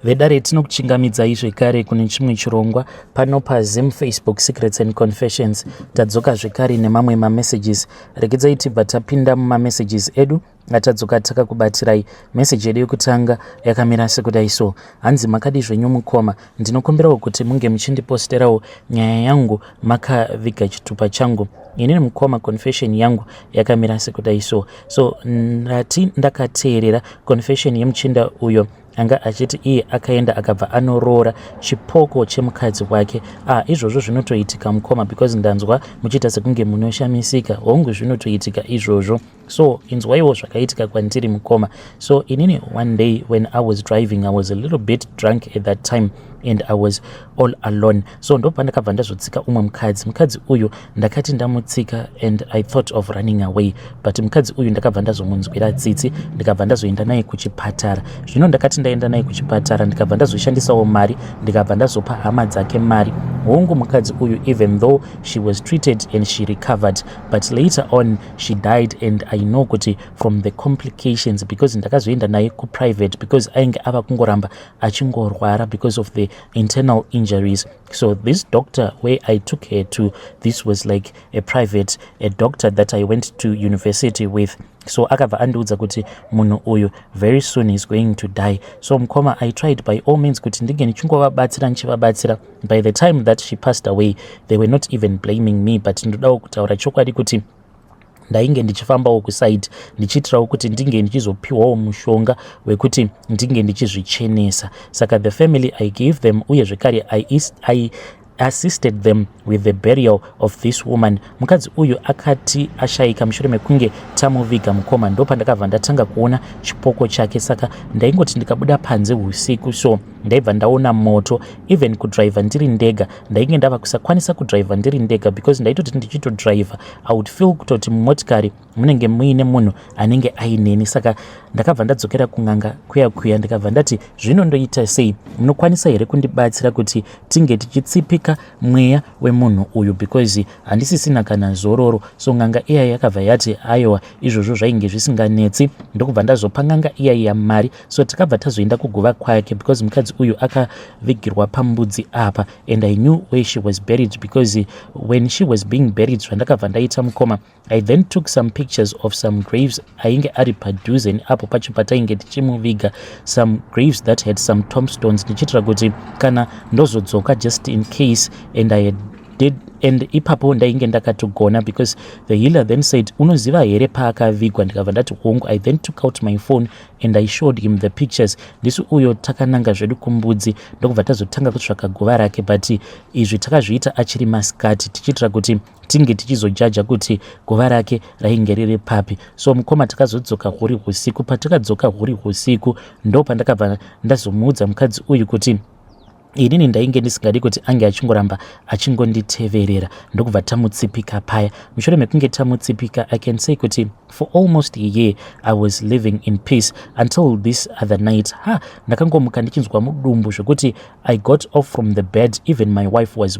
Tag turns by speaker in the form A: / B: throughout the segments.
A: Vedare, tinokuchingamidzai zvekare kune chimwe chirongwa pano paZim Facebook Secrets and Confessions. Tadzoka zvekare nemamwe mamessages. Regedzai tibva tapinda mumamessages edu atadzoka takakubatirai. Meseji yedu yekutanga yakamira sekudai so: hanzi, "Makadi zvenyu mukoma? Ndinokumbirawo kuti munge muchindiposterawo nyaya yangu makaviga chitupa changu. Inini mukoma, confession yangu yakamira sekudai so." So ndati ndakateerera confession yemuchinda uyo anga achiti iye akaenda akabva anoroora chipoko chemukadzi wake. Ah, izvozvo zvinotoitika mukoma, because ndanzwa muchiita sekunge munoshamisika. Hongu, zvinotoitika izvozvo. So inzwaiwo zvakaitika kwandiri mukoma. So inini, one day when I was driving, I was a little bit drunk at that time and I was all alone. So ndopandakabva ndazotsika umwe mukadzi. Mukadzi uyu ndakati ndamutsika and I thought of running away, but mukadzi uyu ndakabva ndazomunzwira tsitsi, ndikabva ndazoenda naye kuchipatara. Zvino ndakati ndaenda naye kuchipatara, ndikabva ndazoshandisawo mari, ndikabva ndazopa hama dzake mari. Hongu, mukadzi uyu, even though she was treated and she recovered, but later on she died, and I know kuti from the complications, because ndakazoenda naye kuprivate because ainge ava kungoramba achingorwara because of the internal injuries. So this doctor where I took her to, this was like a private, a doctor that I went to university with. So akabva andiudza kuti munhu uyu very soon is going to die. So mukoma, I tried by all means kuti ndinge ndichingovabatsira, ndichivabatsira. By the time that she passed away, they were not even blaming me, but ndodawo kutaura chokwadi kuti ndainge ndichifambawo kuside ndichiitirawo kuti ndinge ndichizopiwawo mushonga wekuti ndinge ndichizvichenesa. Saka the family, I gave them, uye zvekare I assisted them with the burial of this woman. Mukadzi uyu akati ashayika, mushure mekunge tamuviga mukoma, ndopandakabva ndatanga kuona chipoko chake. Saka ndaingoti ndikabuda panze usiku so, ndaibva ndaona moto. Even kudhiraivha ndiri ndega, ndainge ndava kusakwanisa kudhiraivha ndiri ndega, because ndaitoti ndichitodhiraivha, I would feel kutoti mumotikari munenge muine munhu anenge aineni. Saka ndakabva ndadzokera kun'anga kuya kuya, ndikabva ndati, "Zvino ndoita sei? Munokwanisa here kundibatsira kuti tinge tichitsipika mweya wemunhu uyu, because handisisina kana zororo?" So n'anga iya yakabva yati aiwa, izvozvo zvainge zvisinganetsi. Ndokubva ndazopa n'anga iya yamari. So takabva tazoenda kuguva kwake, because mukadzi uyu akavigirwa pambudzi apa, and I knew where she was buried, because when she was being buried, zvandakabva ndaita mukoma, I then took some pictures of some graves ainge ari padhuze neapo pacho patainge tichimuviga, some graves that had some tombstones, ndichiitira kuti kana ndozodzoka, just in case. And I did, and ipapo ndainge ndakatogona, because the healer then said, "Unoziva here paakavigwa?" Ndikabva ndati, "Hongu." I then took out my phone and I showed him the pictures. Ndisi uyo takananga zvedu kumbudzi, ndokubva tazotanga kutsvaka guva rake, but izvi takazviita achiri masikati, tichiitira kuti tinge tichizojaja kuti guva rake rainge riri papi. So mukoma, takazodzoka huri usiku. Patakadzoka huri usiku, ndo pandakabva ndazomuudza mukadzi uyu kuti inini ndainge ndisingadi kuti ange achingoramba achingonditeverera, ndokubva tamutsipika paya. Mushure mekunge tamutsipika, I can say kuti for almost a year I was living in peace until this other night. Ha, ndakangomuka ndichinzwa mudumbu zvekuti I got off from the bed. Even my wife was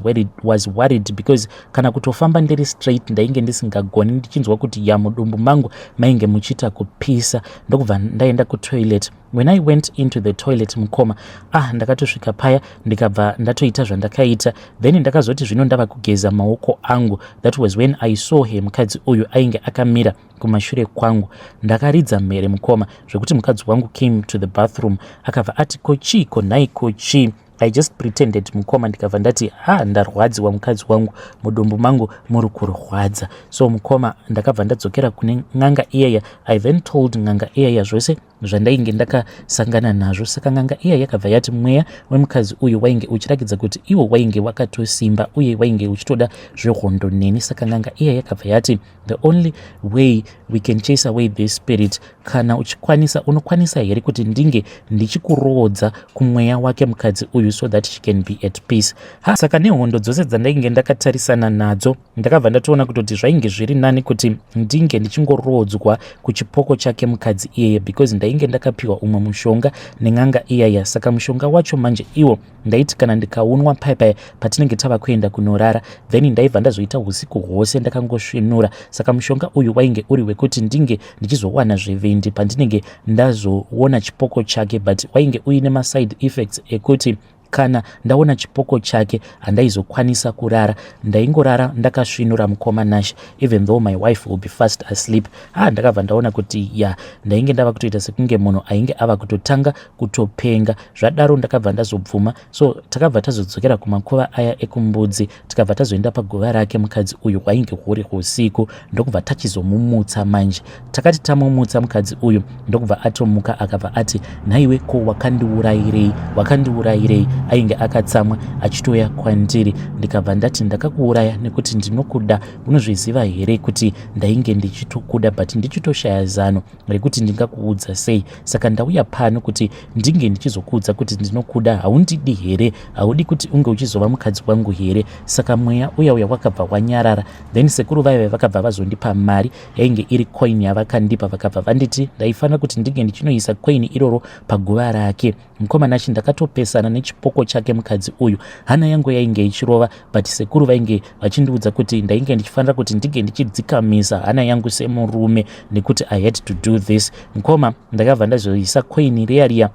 A: worried, because kana kutofamba ndiri straight ndainge ndisingagoni, ndichinzwa kuti ya, mudumbu mangu mainge muchiita kupisa. Ndokubva ndaenda kutoilet. When I went into the toilet mukoma, ah, ndakatosvika paya, ndikabva ndatoita zvandakaita. Then ndakazoti zvino ndava kugeza maoko angu, that was when I saw her. Mukadzi uyu ainge akamira kumashure kwangu. Ndakaridza mhere mukoma, zvekuti mukadzi wangu came to the bathroom, akabva ati, "Ko chiiko nhai? Ko chii?" I just pretended mukoma, ndikabva ndati, "Ha, ndarwadziwa mukadzi wangu, mudumbu mangu muri kurwadza." So mukoma, ndakabva ndadzokera kune n'anga iyaya. I then told n'anga iyaya zvose zvandainge ndakasangana nazvo. Saka n'anga iya yakabva yati mweya wemukadzi uyu wainge uchirakidza kuti iwo wainge wakatosimba uye wainge uchitoda zvehondo neni. Saka n'anga iya yakabva yati the only way we can chase away this spirit, kana uchikwanisa, unokwanisa here kuti ndinge ndichikuroodza kumweya wake mukadzi uyu? uyu so that she can be at peace. Ha, saka nehondo dzose dzandainge ndakatarisana nadzo, ndakabva ndatoona kutoti zvainge zviri nani kuti ndinge ndichingoroodzwa kuchipoko chake mukadzi iyeye, because ndainge ndakapiwa umwe mushonga nen'anga iyaya. Saka mushonga wacho manje iwo ndaiti kana ndikaunwa paya patinenge tava kuenda kunorara, then ndaibva ndazoita usiku hwose ndakangosvinura. Saka mushonga uyu wainge uri wekuti ndinge ndichizowana zvivindi pandinenge ndazoona chipoko chake, but wainge uine maside effects ekuti kana ndaona chipoko chake handaizokwanisa kurara. Ndaingorara ndakasvinura, mukoma Nash, even though my wife will be fast asleep. Ah, ndakabva ndaona kuti ya, ndainge ndava kutoita sekunge munhu ainge ava kutotanga kutopenga. Zvadaro ndakabva ndazobvuma. So takabva tazodzokera kumakuva aya ekuMbudzi, tikabva tazoenda paguva rake mukadzi uyu. Hwainge huri usiku, ndokubva tachizomumutsa manje. Takati tamumutsa mukadzi uyu, ndokubva atomuka, akabva ati, "Nhaiwe, ko wakandiurayirei? Wakandiurayirei?" Ainge akatsamwa achitouya kwandiri. Ndikabva ndati, "Ndakakuuraya nekuti ndinokuda. Unozviziva here kuti ndainge ndichitokuda, but ndichitoshaya zano rekuti ndingakuudza sei? Saka ndauya pano kuti ndinge ndichizokuudza kuti ndinokuda. Haundidi here? Haudi kuti unge uchizova mukadzi wangu here?" Saka mweya uya uya wakabva wanyarara. Then sekuru vaiva vakabva vazondipa mari yainge iri coin yavakandipa. Vakabva vanditi ndaifanira kuti ndinge ndichinoisa coin iroro paguva rake. Mukoma Nashi, ndakatopesana nechipoko chake mukadzi uyu. Hana yangu yainge ichirova, but sekuru vainge vachindiudza kuti ndainge ndichifanira kuti ndinge ndichidzikamisa hana yangu semurume, nekuti I had to do this. Mukoma, ndakabva ndazoisa coin riya riya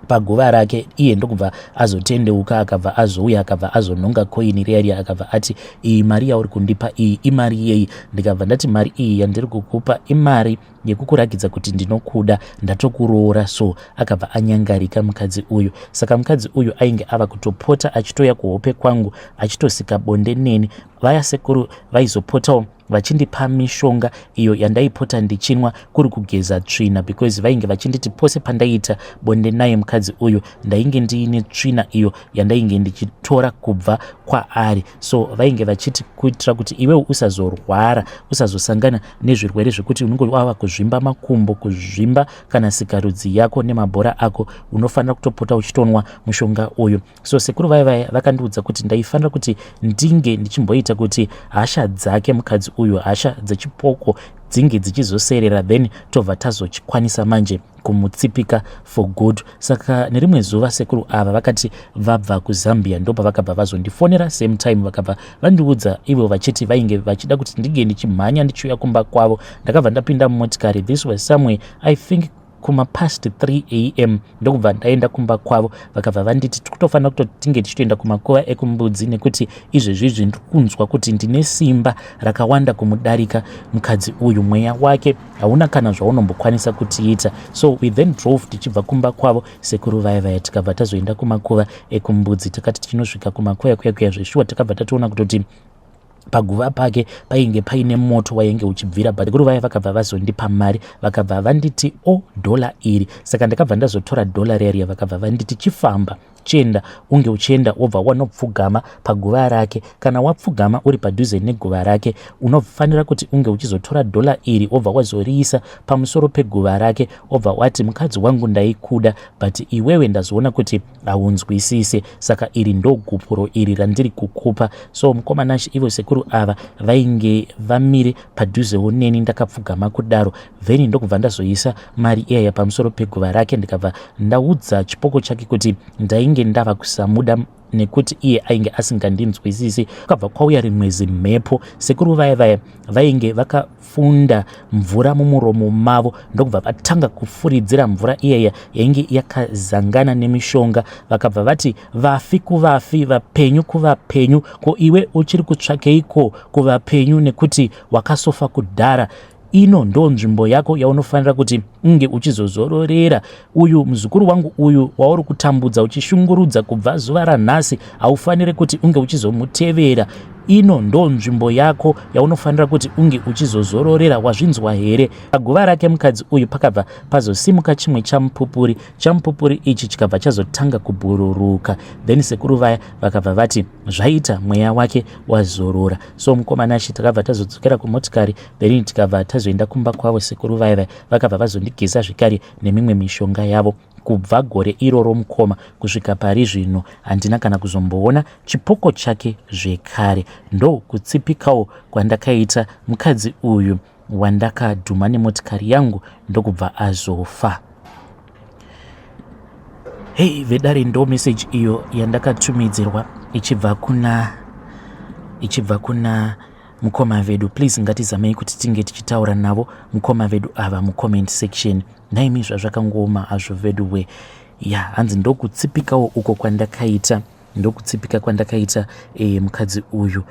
A: paguva rake. Iye ndokubva azotendeuka, akabva azouya, akabva azonhonga koini riya riya, akabva ati, "Iyi mari yauri kundipa iyi imari yei?" Ndikabva ndati, "Mari iyi yandiri kukupa imari yekukurakidza kuti ndinokuda, ndatokuroora." So akabva anyangarika mukadzi uyu. Saka mukadzi uyu ainge ava kutopota achitoya kuhope kwangu, achitosika bonde neni. Vaya sekuru vaizopotawo vachindipa mishonga iyo yandaipota ndichinwa kuri kugeza tsvina, because vainge vachinditi pose pandaiita bonde naye mukadzi uyu, ndainge ndiine tsvina iyo yandainge ndichitora kubva kwaari. So vainge vachiti kuitira kuti iwewo usazorwara, usazosangana nezvirwere zvekuti unenge wava kuzvimba makumbo, kuzvimba kana sikarudzi yako nemabhora ako, unofanira kutopota uchitonwa mushonga uyu. So sekuru vaya vaya vakandiudza kuti ndaifanira kuti ndinge ndichimboita kuti hasha dzake mukadzi uyu, hasha dzechipoko dzinge dzichizoserera, then tobva tazochikwanisa manje kumutsipika for good. Saka nerimwe zuva sekuru ava vakati vabva kuZambia, ndopavakabva vazondifonera same time. Vakabva vandiudza ivo vachiti vainge vachida kuti ndinge ndichimhanya ndichiuya kumba kwavo. Ndakabva ndapinda mumotikari. This was somewhere, I think, kumapast 3 a.m. Ndokubva ndaenda kumba kwavo. Vakabva vanditi tikutofanira kutoti tinge tichitoenda kumakuva ekuMbudzi, nekuti izvezvizvi ndiri kunzwa kuti ndine simba rakawanda kumudarika mukadzi uyu. Mweya wake hauna kana zvaunombokwanisa kutiita. So we then drove tichibva kumba kwavo sekuru vaya vaya, tikabva tazoenda kumakuva ekuMbudzi. Takati tichinosvika kumakuva kuya kuya, zveshuwa takabva tatoona kutoti paguva pake painge paine moto wainge uchibvira. But guru vaya vakabva vazondipa mari, vakabva vanditi, "O, dhola iri." Saka ndakabva ndazotora dhola riya riya. Vakabva vanditi, "Chifamba, chienda, unge uchienda, wobva wanopfugama paguva rake. Kana wapfugama uri padhuze neguva rake, unofanira kuti unge uchizotora dhola iri, wobva wazoriisa pamusoro peguva rake, wobva wati, 'Mukadzi wangu, ndaikuda, but iwewe ndazoona kuti haunzwisise. Saka iri ndo gupuro iri randiri kukupa.'" So mukoma Nashi, ivo sekuru ava vainge vamire padhuzewo neni, ndakapfugama kudaro. Then ndokubva ndazoisa mari iyaya pamusoro peguva rake. Ndikabva ndaudza chipoko chake kuti ndainge ndava kusamuda nekuti iye ainge asingandinzwisisi. Kwabva kwauya rimwe zimhepo. Sekuru vaya vaya vainge vakafunda mvura mumuromo mavo, ndokubva vatanga kufuridzira mvura iyaya yainge yakazangana nemishonga. Vakabva vati, "Vafi kuvafi, vapenyu kuvapenyu. Ko iwe uchiri kutsvakeiko kuvapenyu, nekuti wakasofa kudhara? Ino ndo nzvimbo yako yaunofanira kuti unge uchizozororera. Uyu muzukuru wangu uyu wauri kutambudza uchishungurudza, kubva zuva ranhasi haufaniri kuti unge uchizomutevera. Ino ndo nzvimbo yako yaunofanira kuti unge uchizozororera. Wazvinzwa here?" Paguva rake mukadzi uyu pakabva pazosimuka chimwe chamupupuri. Chamupupuri ichi chikabva chazotanga kubhururuka. Then sekuru vaya vakabva vati zvaita, mweya wake wazorora. So mukoma Nashi, takabva tazodzokera kumotikari, then tikabva tazoenda kumba kwavo. Sekuru vaya vaya vakabva vazondigeza zvekare nemimwe mishonga yavo. Kubva gore iroro mukoma kusvika pari zvino handina kana kuzomboona chipoko chake zvekare. Ndokutsipikawo kwandakaita mukadzi uyu wandakadhuma nemotikari yangu ndokubva azofa. Hei vedare, ndo message iyo yandakatumidzirwa ichibva kuna mukoma vedu. Please, ngatizamei kuti tinge tichitaura navo mukoma vedu ava mucomment section. Naimi, zvazvakangooma hazvo vedu we. Ya, hanzi ndokutsipikawo uko kwandakaita, ndokutsipika kwandakaita mukadzi uyu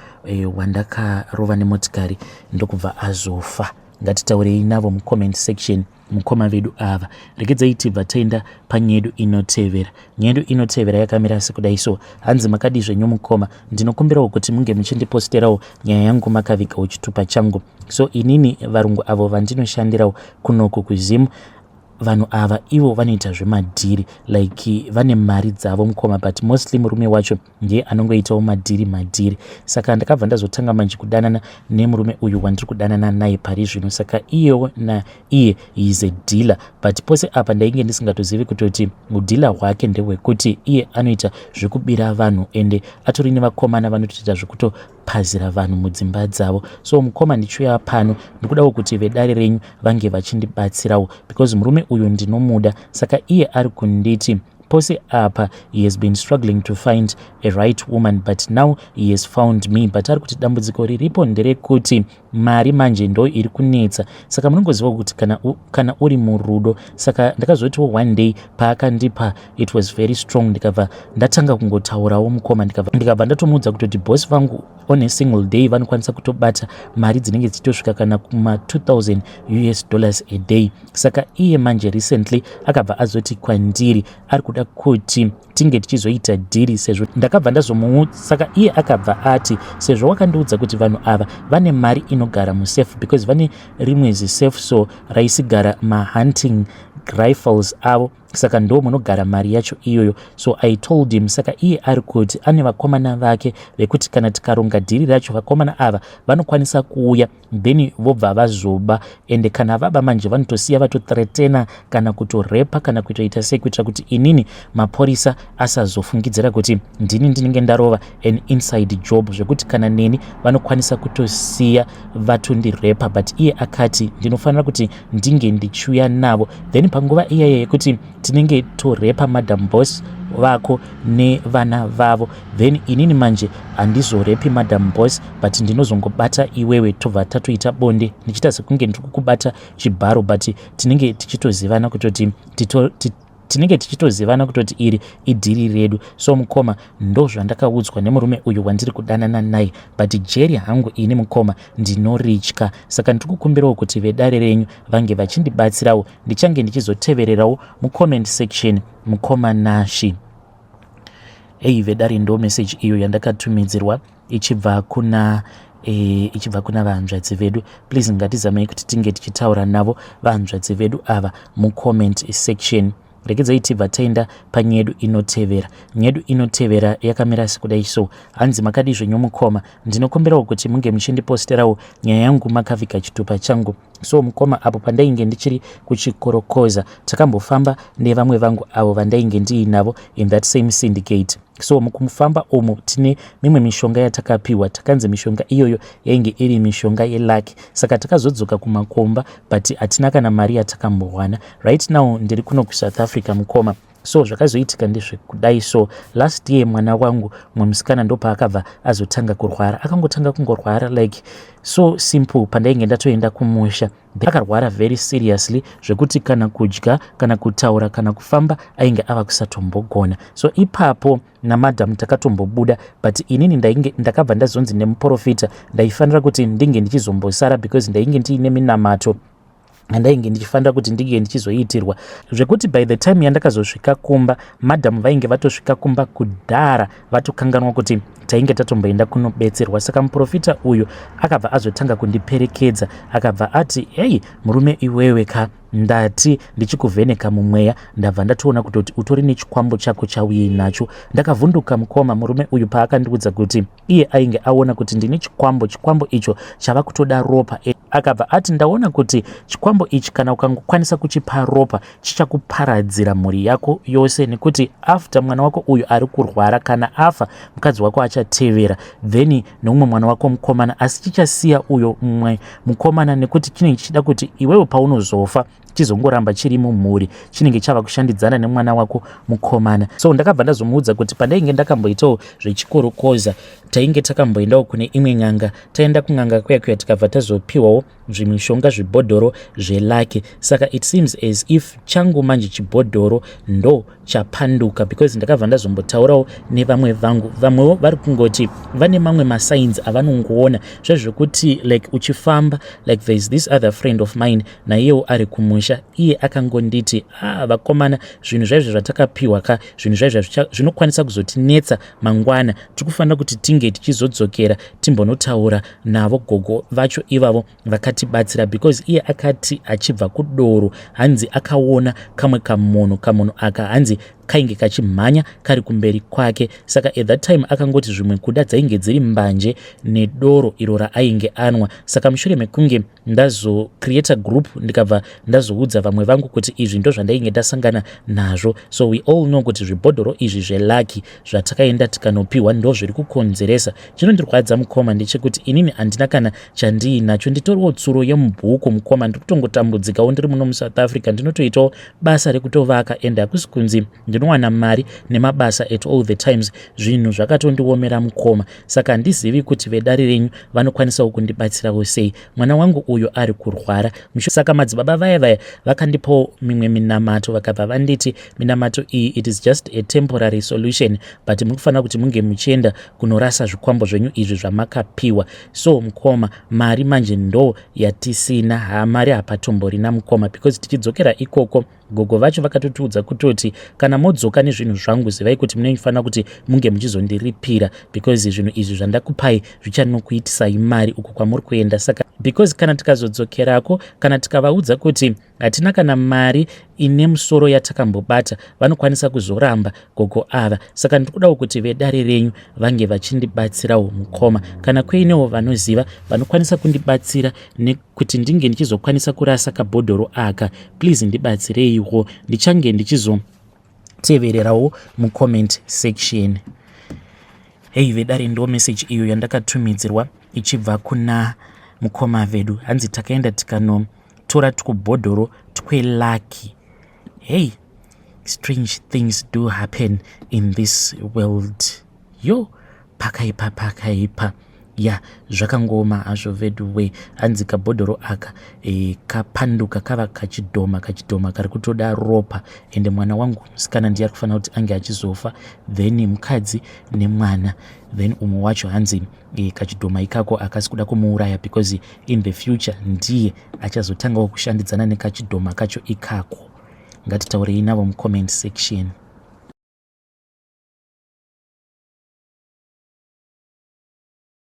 A: wandakarova nemotikari ndokubva azofa. Ngatitaurei navo mucomment section mukoma vedu ava. Regedzai tibva taenda panyedu inotevera. Nyedu inotevera yakamira sekudai so. Hanzi, "Makadi zvenyu mukoma? Ndinokumbirawo kuti munge muchindiposterawo nyaya yangu makavigawo chitupa changu. So inini varungu avo vandinoshandirawo kunoku kuZimu, vanhu ava ivo vanoita zvemadhiri, like vane mari dzavo mukoma, but mostly murume wacho ndiye anongoitawo madhiri madhiri. Saka ndakabva ndazotanga manje kudanana nemurume uyu wandiri kudanana naye pari zvino. Saka iyewo naiye is a dealer, but pose apa ndainge ndisingatozivi kutoti udealer hwake ndehwekuti iye anoita zvekubira vanhu, ende atori nevakomana vanotoita zvekutopazira vanhu mudzimba dzavo. So mukoma, ndichiuya pano ndikudawo kuti vedare renyu vange vachindibatsirawo because murume uyu ndinomuda. Saka iye ari kunditi pose apa he has been struggling to find a right woman, but now he has found me. But ari kuti dambudziko riripo nderekuti mari manje ndo iri kunetsa. Saka munongoziva kuti kana uri murudo. Saka ndakazotiwo one day paakandipa, it was very strong, ndikabva ndatanga kungotaurawo mukoma, ndikabva ndatomuudza kutoti boss vangu on a single day vanokwanisa kutobata mari dzinenge dzichitosvika kana kuma 2000 US dollars a day. Saka iye manje recently akabva azoti kwandiri ari kuda kuti tinge tichizoita dhiri sezvo ndakabva ndazomu saka iye akabva ati sezvo wakandiudza kuti vanhu ava vane mari inogara musafe, because vane rimwe zisafe so raisigara mahunting rifles avo, saka ndo munogara mari yacho iyoyo. So I told him. Saka iye ari kuti ane vakomana vake vekuti kana tikaronga dhiri racho, vakomana ava vanokwanisa kuuya, then vobva vazoba. Ende kana vaba manje, vanotosiya vatothreatena kana kutorepa kana kutoita sei, kuitira kuti inini mapurisa asazofungidzira kuti ndini ndinenge ndarova an inside job, zvekuti kana neni vanokwanisa kutosiya vatondirepa. But iye akati ndinofanira kuti ndinge ndichiuya navo, then panguva iyaya yekuti tinenge torepa Madam Boss vako nevana vavo, then inini manje handizorepi Madam Boss, but ndinozongobata iwewe, tobva tatoita bonde ndichiita sekunge ndiri kukubata chibharo, but tinenge tichitozivana kutoti tinenge tichitozivana kutoti iri idhiri redu. So mukoma, ndo zvandakaudzwa nemurume uyu wandiri kudanana naye, but jeri hangu ini mukoma ndinoritya. Saka ndiri kukumbirawo kuti vedare renyu vange vachindibatsirawo. Ndichange ndichizotevererawo mucomment section, mukoma Nashi." Ei vedare, ndo message iyo yandakatumidzirwa ichibva kuna vahanzvadzi vedu. Please, ngatizamei kuti tinge tichitaura navo vahanzvadzi vedu ava mucomment section. Regedzai tibva taenda panyedu inotevera. Nyedu inotevera yakamira sekudai so. Hanzi, "Makadi zvenyu mukoma? Ndinokumbirawo kuti munge muchindiposterawo nyaya yangu makaviga chitupa changu. So mukoma, apo pandainge ndichiri kuchikorokoza, takambofamba nevamwe vangu avo vandainge ndiinavo in that same syndicate. So mukufamba umu tine mimwe mishonga yatakapiwa. Takanzi mishonga iyoyo yainge iri mishonga yelucky. Saka takazodzoka kumakomba, but hatina kana mari yatakambowana. Right now ndiri kuno kuSouth Africa mukoma. So zvakazoitika ndezvekudai so. Last year mwana wangu mumwe musikana ndopaakabva azotanga kurwara. Akangotanga kungorwara like so simple pandainge ndatoenda kumusha. Akarwara very seriously zvekuti kana kudya, kana kutaura, kana kufamba ainge ava kusatombogona. So ipapo namadhamu takatombobuda, but inini ndainge ndakabva ndazonzi nemuprofita ndaifanira kuti ndinge ndichizombosara because ndainge ndiine minamato andainge ndichifanira kuti ndinge ndichizoitirwa, zvekuti by the time yandakazosvika kumba, madhamu vainge vatosvika kumba kudhara, vatokanganwa kuti tainge tatomboenda kunobetserwa. Saka muprofita uyu akabva azotanga kundiperekedza, akabva ati, 'Hei murume iwewe ka.' Ndati ndichikuvheneka mumweya ndabva ndatoona kutoti utori nechikwambo chako chauinacho. Ndakavhunduka mukoma murume uyu paakandiudza kuti iye ainge aona kuti ndine chikwambo, chikwambo icho chava kutoda ropa. Akabva ati ndaona kuti chikwambo ichi kana ukangokwanisa kuchipa ropa chichakuparadzira mhuri yako yose, nekuti after mwana wako uyu ari kurwara kana afa mukadzi wako achatevera then neumwe mwana wako mukomana, asi chichasiya uyo mumwe mukomana nekuti chinenge chichida kuti iwewe paunozofa chizongoramba chiri mumhuri, chinenge chava kushandidzana nemwana wako mukomana. So ndakabva ndazomuudza kuti pandainge ndakamboitawo zvechikorokoza tainge takamboendawo kune imwe n'anga. Taenda kun'anga kuya kuya tikabva tazopiwawo zvimishonga zvibhodhoro zvelucky. Saka it seems as if changu manje chibhodhoro ndo chapanduka, because ndakabva ndazombotaurawo nevamwe vangu, vamwewo vari kungoti vane mamwe masigns avanongoona zvezvekuti like uchifamba. Like there is this other friend of mine, naiyewo ari kumusha. Iye akangonditi, "Ah, vakomana, zvinhu zvaizvo zvatakapiwa ka, zvinhu zvaizvo zvinokwanisa kuzotinetsa mangwana. Tiri kufanira kuti tinge tichizodzokera timbonotaura navo gogo vacho ivavo vakatibatsira," because iye akati achibva kudoro, hanzi akaona kamwe kamunhu. Kamunhu aka hanzi kainge kachimhanya kari kumberi kwake. Saka at that time akangoti zvimwe kuda dzainge dziri mbanje nedoro iro raainge anwa. Saka mushure mekunge ndazocreata group, ndikabva ndazoudza vamwe vangu kuti izvi ndo zvandainge ndasangana nazvo. So we all know kuti zvibhodhoro izvi zvelucky zvatakaenda tikanopiwa ndo zviri kukonzeresa. Chinondirwadza mukoma ndechekuti inini handina kana chandiinacho, nditoriwo tsuro yemubhuku mukoma. Ndiri kutongotambudzikawo ndiri muno muSouth Africa. Ndinotoitawo basa rekutovaka and hakusi kunzi ndinowana mari nemabasa at all the times. Zvinhu zvakatondiomera mukoma. Saka handizivi kuti vedare renyu vanokwanisawo kundibatsirawo sei. Mwana wangu uyo ari kurwara. Saka madzibaba vaya vaya vakandipawo mimwe minamato, vakabva vanditi minamato iyi, it is just a temporary solution, but muri kufanira kuti munge muchienda kunorasa zvikwambo zvenyu izvi zvamakapiwa. So mukoma, mari manje ndo yatisina. Ha, mari hapatomborina mukoma, because tichidzokera ikoko gogo vacho vakatotiudza kutoti kana modzoka nezvinhu zvangu, zivai kuti munofanira kuti munge muchizondiripira, because zvinhu izvi zvandakupai zvichanokuitisai mari uko kwamuri kuenda. Saka because kana tikazodzokerako, kana tikavaudza kuti hatina kana mari ine musoro yatakambobata, vanokwanisa kuzoramba gogo ava. Saka ndiri kudawo kuti vedare renyu vange vachindibatsirawo mukoma. Kana kuinewo vanoziva vanokwanisa kundibatsira nekuti ndinge ndichizokwanisa kurasa kabhodhoro aka, please ndibatsireiwo. Ndichange ndichizotevererawo mucomment section. Hei vedare, ndo message iyo yandakatumidzirwa ichibva kuna mukoma vedu. Hanzi takaenda tikanotora twubhodhoro twelucky. Hey, strange things do happen in this world. Yo, pakaipa, pakaipa ya, zvakangooma hazvo veduwe. Hanzi kabhodhoro aka kapanduka kava kachidhoma, kachidhoma kari kutoda ropa. Ende mwana wangu musikana ndiye ari kufanira kuti ange achizofa, then mukadzi nemwana. Then umwe wacho hanzi kachidhoma ikako akasi kuda kumuuraya because in the future ndiye achazotangawo kushandidzana nekachidhoma kacho ikako. Ngatitaurei navo mucomment section.